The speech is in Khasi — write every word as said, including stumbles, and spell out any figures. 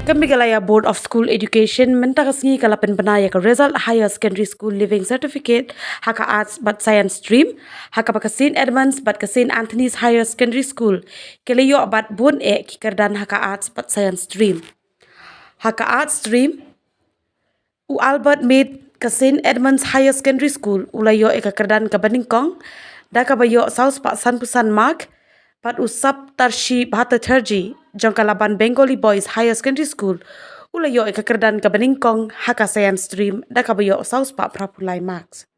Ka Meghalaya Board of School Education mynta ka sngi ka la pynbna ïa ka result Higher Secondary School Leaving Certificate ha ka Arts bad Science Stream, ha kaba ka Saint Edmund's bad ka Saint Anthony's Higher Secondary School ki la ïoh bad bun eh ki kyrdan ha ka Arts bad Science Stream. Ha ka Arts Stream, u Albert Mead ka Saint Edmund's Higher Secondary School u la ïoh ïa ka kyrdan kaba nyngkong da kaba ïoh saw spah sanphew san mark, bad u Saptarshi Bhattacharjee jong ka Laban Bengali Boys Higher Secondary School u la ïoh ïa ka kyrdan kaba nyngkong ha ka Science Stream da kaba ïoh saw spah phraphew lai marks.